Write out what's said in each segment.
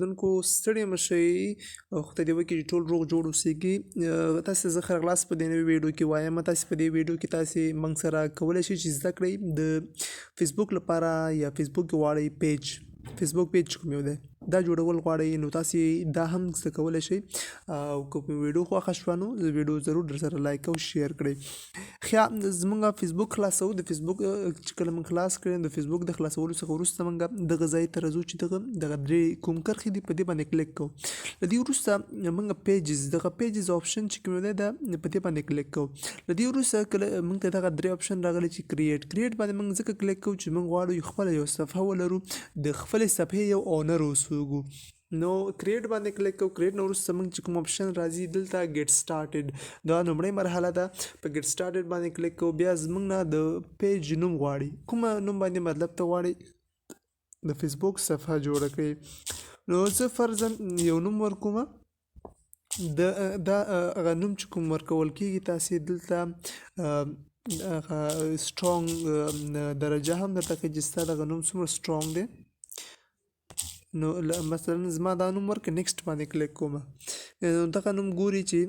دونکو ستړي مه شئ، خدای دې وکړي چې ټول روغ جوړ اوسېږي. تاسو زه ښه راغلاست په دې نوې ویډیو کې وایم. تاسو په دې ویډیو کې تاسو موږ سره کولی شئ چې زده کړئ د فیسبوک لپاره یا فیسبوک کې غواړئ پیج، فیسبوک پیج کوم یو دی دا جوړول غواړئ، نو تاسو دا هم زده کولی شئ. او که مې ویډیو خوښه شوه نو ویډیو ضرور در سره لایک او شیر کړئ. ښه، زمونږ فیسبوک خلاصو. د فیسبوک چې کله موږ خلاص کړی، د فیسبوک د خلاصولو څخه وروسته موږ دغه ځای ته راځو چې دغه درې کوم کرښې دي په دې باندې کلیک کوو. له دې وروسته موږ پیجز، دغه پیجز آپشن چې کوم دی دا په دې باندې کلیک کوو. له دې وروسته کله موږ ته دغه درې آپشن راغلي چې کریټ، کریټ باندې موږ ځکه کلیک کوو چې موږ غواړو یو خپله یو صفحه ولرو، د خپلې صفحې یو اونر اوسو. نو کریټ باندې کلیک کوو. کریټ نه وروسته موږ چې کوم آپشن راځي دلته ګیټ سټارټډ، دا لومړۍ مرحله ده. په ګیټ سټارټډ باندې کلیک کوو. بیا زموږ نه د پیج نوم غواړي، کومه نوم باندې مطلب ته غواړي د فیسبوک صفحه جوړه کړي. نو زه فرضاً یو نوم ورکوم، د دا هغه نوم چې کوم ورکول کېږي تاسې دلته هغه سټرونګ درجه هم درته ښیي چې ستا دغه نوم څومره سټرونګ دی. نو مثلا زما دا نوم ورکړه، نیکسټ باندې کلیک کوم. نو دغه نوم ګوري چې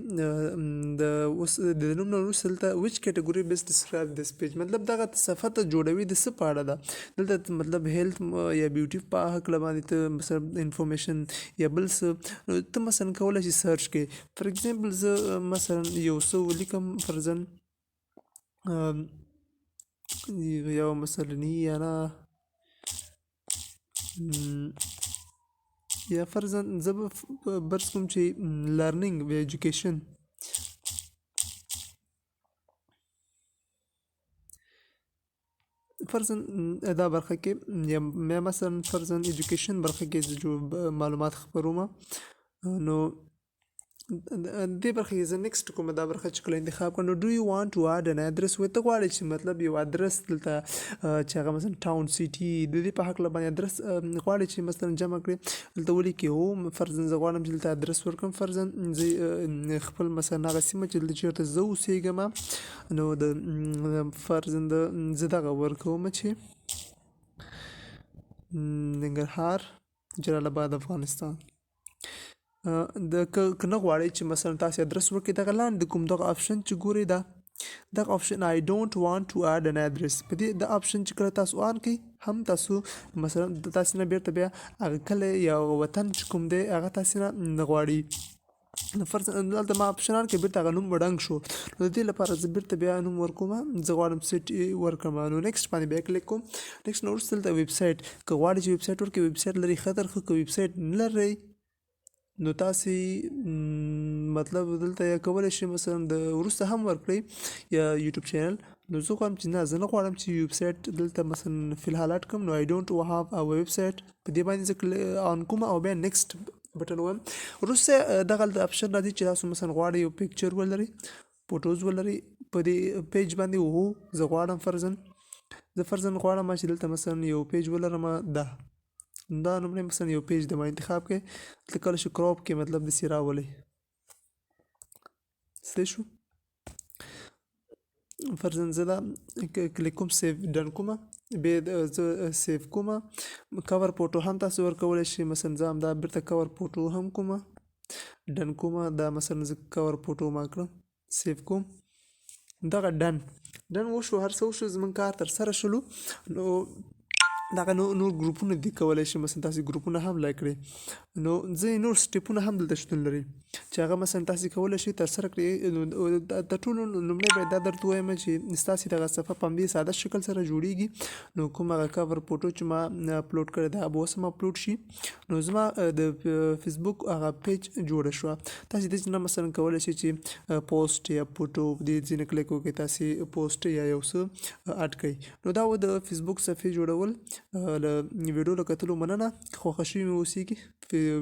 د اوس د نوم نه وروسته دلته which category best describe this page، مطلب دغه صفحه ته جوړوي د څه په اړه ده. دلته مطلب هیلث یا بیوټي په هکله باندې ته مثلا انفارمیشن یا بل څه، نو ته مثلا کولی شې سرچ کړې. فار اګزامپل زه مثلا یو څه ولیکم، فرضاً یو مثلا یا نه یا فرضاً زه به برس کوم چې لرنینګ یا ایجوکیشن. فرضاً دا برخه کې یا مثلا فرضاً ایجوکیشن برخه کې زه معلومات خپروم، نو دې برخه کې زه نیکسټ کوم. دا برخه چې کله انتخاب کړم، نو do you want to add an address، وایي ته غواړې چې مطلب یو ادرس دلته چې هغه مثلا ټاون سیټي د دې په هکله باندې ادرس غواړې چې مثلا جمع کړې، دلته ولیکې هو. فرضاً زه غواړم چې دلته ادرس ورکړم. فرضاً زه خپل مثلا هغه سیمه چې دلته چېرته زه اوسېږم، نو د فرضاً زه دغه ورکوم چې ننګرهار، جلال اباد، افغانستان. د که نه غواړئ چې مثلا تاسې ادرس ورکړئ، دغه لاندې کوم دغه آپشن چې ګورئ، دا دغه آپشن I don't want to add an address، په دې د آپشن چې کله تاسو آن کړئ، هم تاسو مثلا تاسې نه بېرته بیا هغه کلی یا وطن چې کوم دی هغه تاسې نه نه غواړي. نو فرضاً دلته ما آپشن آن کړ، بېرته هغه نوم ړنګ شو. نو د دې لپاره زه بېرته بیا نوم ورکوم، زه غواړم سیټ ورکړم، نو نیکسټ باندې بیا کلیک کوم. نیکسټ نه وروسته دلته ویب سایټ، که غواړئ چې ویب سایټ ورکړئ، ویب سایټ لرئ ښه تر ښه، که ویب سایټ نه لرئ نو تاسې مطلب دلته یا کولی شئ مثلا د وروسته هم ورکړئ یا یوټیوب چینل. نو زه غواړم چې نه، زه نه غواړم چې ویب سایټ دلته مثلا فی الحال اډ کړم، نو I don't have a website په دې باندې زه آن کوم او بیا نیکسټ بټن ووایم. وروسته دغه دلته آپشن راځي چې تاسو مثلا غواړئ یو پکچر ولرئ، فوټوز ولرئ په دې پیج باندې. هو، زه غواړم فرضاً، زه فرضاً غواړم چې دلته مثلا یو پیج ولرم. دا لومړی مثلا یو پیج د ما انتخاب کړئ، دلته کله چې کراپ کې مطلب داسې راولئ، څه شو. فرضاً زه دا کلیک کوم، سیو ډن کوم، بیا زه سیو کوم. کور فوټو هم تاسو ورکولی شئ، مثلا زه همدا بېرته کور فوټو هم کوم، ډن کوم. دا مثلا زه کور فوټو ما کړم، سیو کوم، دغه ډن ډن وشو، هر څه وشو، زموږ کار ترسره شولو. نو دغه نور ګروپونه دي کولی شئ مثلا تاسې ګروپونه هم لایک کړئ. نو ځینې نور سټیپونه هم دلته شتون لري چې هغه مثلا تاسې کولی شئ ترسره کړئ. نو تر ټولو لومړی باید دا درته ووایم چې ستاسې دغه صفحه په همدې ساده شکل سره جوړیږي. نو کوم هغه کور فوټو چې ما اپلوډ کړی دا به اوس هم اپلوډ شي. نو زما د فیسبوک هغه پیج جوړه شوه. تاسې دې نه مثلا کولی شئ چې پوسټ یا فوټو دې ځینې کلیک وکړئ، تاسې پوسټ یا یو څه اډ کړئ. نو دا و د فیسبوک صفحې جوړول. له ویډیو له کتلو مننه، خوښه شوي مې اوسېږي،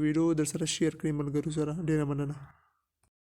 ویډیو در سره شیر کړئ ملګرو سره. ډېره مننه.